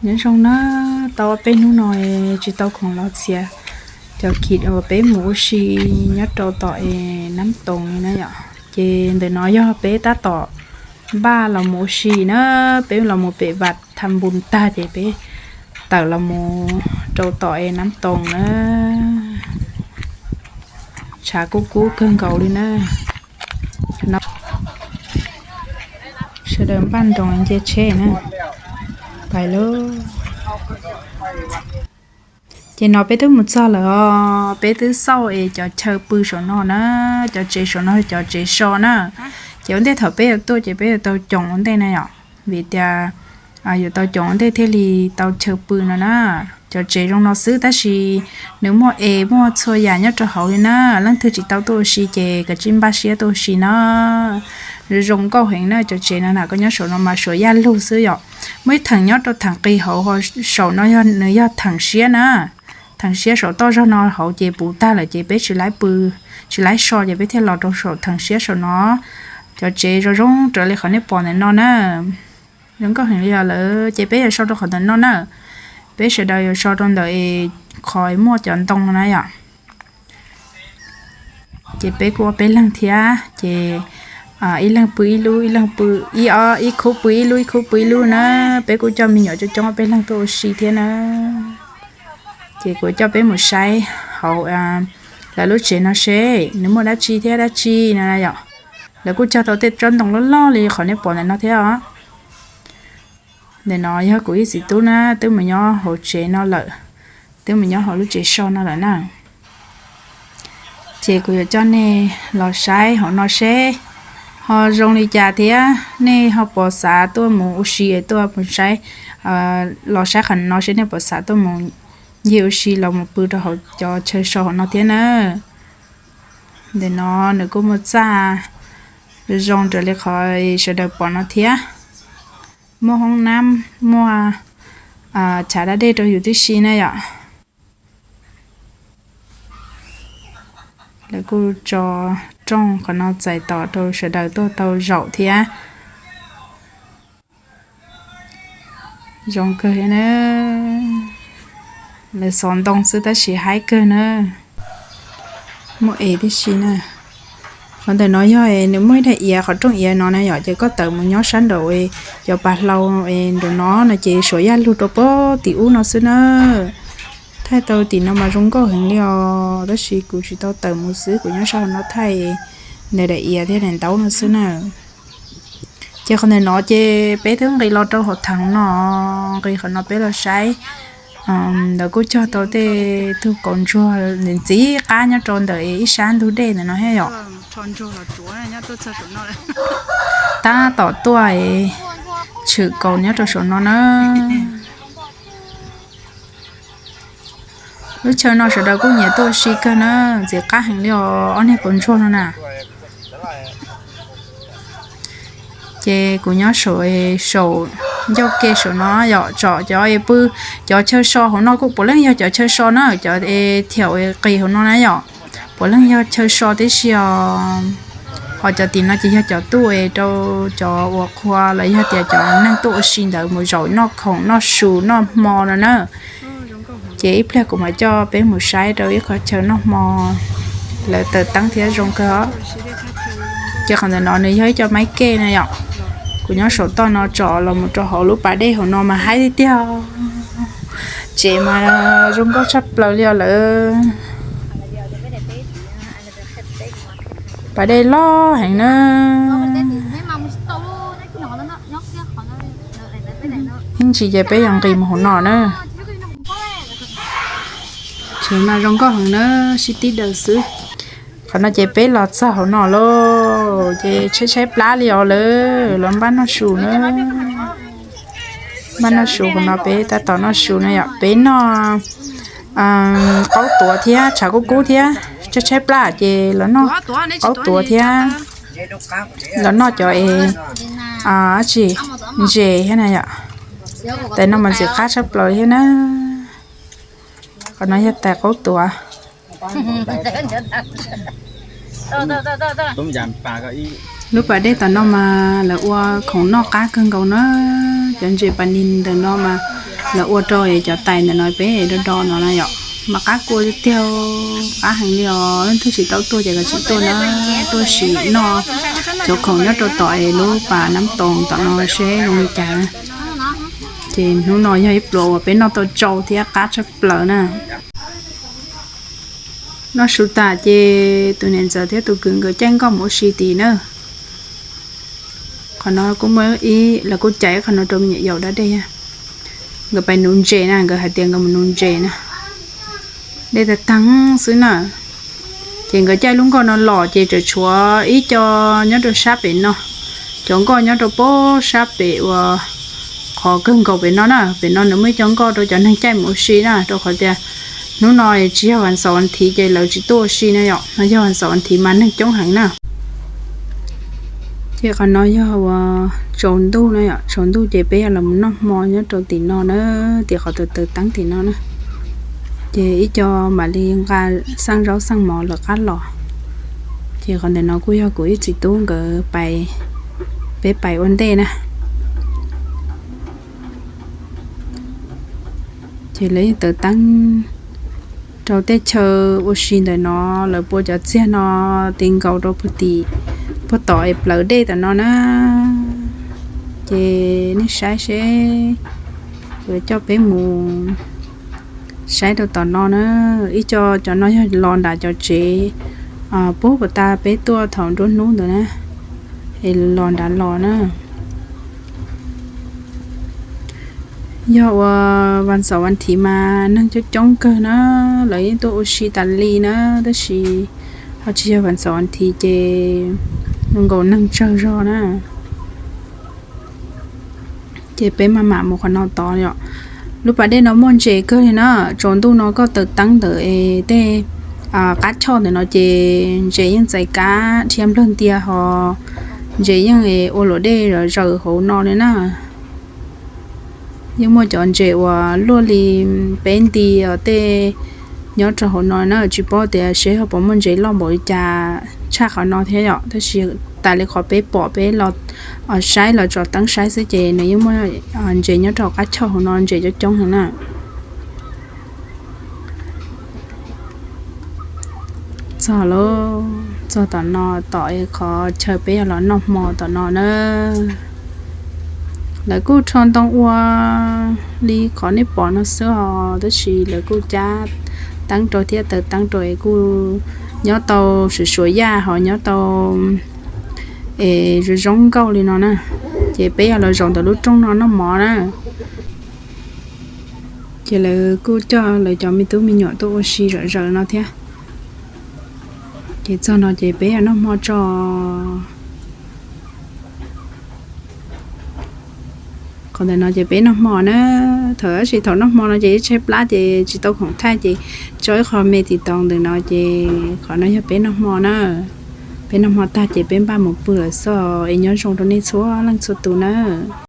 Nyob zoo na, tau ob peb hnub no tsis tau khoom los txiav cov kis uas peb mus ua si nyob rau tom es Nab Toos li na yom. Ces ntawm no yog peb tab tom npaj los mus ua si na, peb los mus pem Vaj Tham Npus tag ces peb tawm los mus rau tom es Nab Toos na. Tshav kub kub kawg nkaus li na. Sawv daws npaj nroos nce tsheb na, pais lauj. Ces no peb twb mus txog lawm os, peb twb xauj es cov chaw pw saum no na, cov tsev saum no cov tsev so na. Ces ua ntej thaum peb yuav tuaj ces peb yuav tau coom ua ntej na yom, vim tias yuav tau coom ua ntej thiaj li tau chaw pw no na. Cov tsev zoo no xwb tab sis nws muaj es muaj txhua yam nyob rau hauv li na. Leej twg tsis tau tuaj ua si ces kav tsij npaj siab tuaj ua si na. Zoo nkauj heev na, cov tsev no na koj nyob saum no mas suav yaj lug xwb yom. Muaj ib theem nyob rau theem qis hauv, saum no yog nws yog theem siab na. Theem siab saum toj zog no hauv ces puv tag lawm ces peb tsis laib pw, tsis laib so ces peb thiaj los rau saum theem siab saum no. Cov tsev zoo zoo raws li qhov nej pom ntawm no na. Zoo nkauj heev li os lawm ces peb yuav so rau qhov ntawm no na. Peb sawv daws yuav so rau ntawm es qhov muaj cov ntoo na yom. Ces peb kuj ob peb leeg thiab ces ib leeg pw ib lub, ib leeg pw ib, ib khub pw ib lub, ib khub pw ib lub na. Peb kuj coj me nyuam coob coob ob peb leeg tuaj ua si thiab na. Ces kuv coj peb mus saib hauv lawv lub tsev no seb nws muaj dab tsi thiab dab tsi no na yom. Lawv kuj cog tau tej tsob ntoo loj loj li qhov nej pom ntawm no thiab os. Ntawm no yog kuv ib txiv tub na, twb mus nyob hauv tsev no lawm, twb mus nyob hauv lub tsev so no lawm na. Ces kuv yuav coj nej los saib hauv no seb ho zoo li cas thiab nej ho puas xav tuaj mus ua si es tuaj mus saib, los saib qhov no seb nej puas xav tuaj mus ncig ua si los mus pw rau hauv cov chaw so hauv no thiab na. Ntawm no nws kuj muaj txaj zoo raws li qhov sawv daws pom no thiab. Muaj hoob nab, muaj chav dab dej rau yus tib si na yom. Lawv kuj tso rooj qhov no txais tos rau sawv daws tuaj tau zaum thiab. Zoo kawg na. Lawv xov ntoo xwb tab sis haib kawg na. Muaj es tib si na. Qhov ntawm no yog nws muaj ib daim iav, qhov rooj iav no na yom, ces koj tawm mus nyob sab nraum cov pas hlau nraum no no ces suav yaj lug rau pem tim ub no xwb na. Thaij tau tim no mas zoo nkauj heev li os, tab sis kuv tsis tau tawm mus xwb, kuv nyob sab hauv no thaij nws daim iav thiab daim ntaub no xwb na. Ces qhov ntawm no ces peb twb nqis los rau hauv theem no, nqis qhov no peb los saib. Ntawd kuj cog tau tej tug kaus ntsuag ntxiv qab nyob rau ntawm ib sab ntug dej ntawm no thiab yom. Tab tom tuaj tshwm kaus nyob rau saum no na. Lub chaw no sawv daws kuj nyiam tuaj ua si kawg na, ntxiv qab heev li os ob niag kaus ntsuag no na. Ces kuv nyob saum, saum ncauj ke saum no yom, tsom cov es pw, cov chaw so hauv no kuj puav leej yog cov chaw so na, cov thiaum qis hauv no na yom, puav leej yog chaw so tib si os. Ho cov tim no ces yog cov tuaj es rau cov uas qhua los yog tias cov neeg tuaj ua si ntawd mus zaum noj khoom noj su noj hmo no na. Ces ib pliag kuv mam coj peb mus saib rau ib qhov chaw noj hmo, lawv taws teeb thiab zoo kawg os. Ces qhov ntawm no nws yog ib co maib kej na yom. Kuv nyob saum toj no tsom los mus rau hauv lub pas dej hauv no mas haib tiag tiag. Tsev mas zoo nkauj tshaj plaws li os lawm. Pas dej loj heev na. Ib ntsis ces peb yuav nqis mus hauv no na. Tsev mas zoo nkauj heev na, sib tib daws xwb. Qhov no ces peb los txog hauv no lauj, ces tshaib tshaib plab li os lawm, los npaj noj su na. Npaj noj su, qhov no peb tab tom noj su na yom, peb noj qaub tuav thiab tshav kub kub thiab, tshaib tshaib plab ces los noj qaub tuav thiab los noj cov es dab tsi, ntses thiab na yom. Tais no mas ntxim qab tshaj plaws thiab na. Qhov no yog tais qaub tuav. Lub pas dej tom no mas lawv ua khoom noj qab kawg nkaus na. Cov ntses pas nis ntawm no mas Lawv ua rau cov tais ntawm no peb do do no na yom, mas qab kua tiag tiag, qab heev li os. Leej twg tsis tau tuaj ces koj tsis tuaj na, tuaj sim noj cov khoom nyob rau tom es lub pas Nab Toos tom no seb zoo li cas. Ces hnub no yog ib pluas uas peb noj tau tsau thiab qab tshaj plaws na. Noj su tas ces tus niam ntxawm thiab tus kwv nkawd caij nkoj mus ua si tid na. Qhov no kuj muaj ib, lawv kuj cais qhov no rau me nyuam yaus da dej, nkawd pais nuv ntses na, nkawd hais tias nkawd mus nuv ntses na. Dej tag tag xwb na. Ces nkawd caij lub nkoj no los ces tseem tshuav ib co nyob rau sab pem no, cov nkoj nyob rau pob sab pem uas qhov kawg nkaus pem no na. Pem no nws muaj ib co nkoj rau cov neeg caij mus ua si na, rau qhov tias hnub no tsis yog vas xaum vas thiv ces lawv tsis tuaj ua si na yom, no yog vas xaum vas thiv mas neeg coob heev na. Ces qhov no yog uas tsaus ntuj no yom, tsaus ntuj ces peb yog los noj hmo nyob rau tim no na, tim qhov taws taws teeb tim no na. Ces ib co mam li nqa xaj zaub xaj mov lawv qab los. Ces qhov ntawm no kuj yog kuv ib txiv tub nkawd pais, peb pais ua ntej na. Ces lawv yeej taws teeb rau tej chaw ua si ntawm no, lawv pua cov txiag no ti nkaus rau puag tim, puag tom es plawv dej tom no na. Ces nej saib seb, kuv coj peb mus saib rau tom no na. Ib co cov no yog los nram cov tsev puag puas tas peb tuaj thaum nruab hnub ntawd na, es los nrad los na. Yog uas vas xaum vas thiv mas neeg coob coob kawg na, lawv yeej tuaj ua si tas li na, tab sis ho tsis yog vas xaum vas thiv ces zoo nkaus neeg tsawg zog na. Ces peb maj mam mus qhov no tod yom. Lub pas dej no muaj ntses kawg li na, tsaus ntuj no koj taws teeb ntawm es tej qab choj ntawm no ces ntses yeej txais kab dhia nplawg ntia ho ntses yeej ua luam dej zaws hauv no li na. Yeej muaj cov ntses uas luaj li peb nti os tej nyob rau hauv no na, tsis paub tias seb ho puas muaj ntses loj npaum li cas tshaj qhov no thiab yom, tab sis tas li qhov peb pom peb los saib los tso teeb saib xwb ces nws yeej muaj ntses nyob rau hauv qab choj hauv no, ntses coob coob heev na. Txog lawm, txog tom no, tom qhov chaw peb yog los noj hmo tom no na. Lawv kuj rho ntoo ua li qhov nej pom no xwb os, tab sis lawv kuj cab teeb rau thiab taws teeb rau es kuj nyob tau suav suav yaj ho nyob tau es zoo zoo nkauj li no na. Ces peb yog los zaum ntawm lub rooj no noj mov na. Ces lawv kuj coj lawv cov me tub me nyuam tuaj ua si zom zaws no thiab. Ces txog no ces peb yog noj hmo tso. Qhov ntawm no ces peb noj hmo na. Thaum tab sis thaum noj hmo no ces ib tshaib plab ces tsis tau khoom thaij ces tso ib qho me tim tau ntawm no ces qhov no yog peb noj hmo na. Peb noj hmo tag ces peb npaj mus pw lawm xwb es nyob zoo rau nej txhua leej txhua tus na.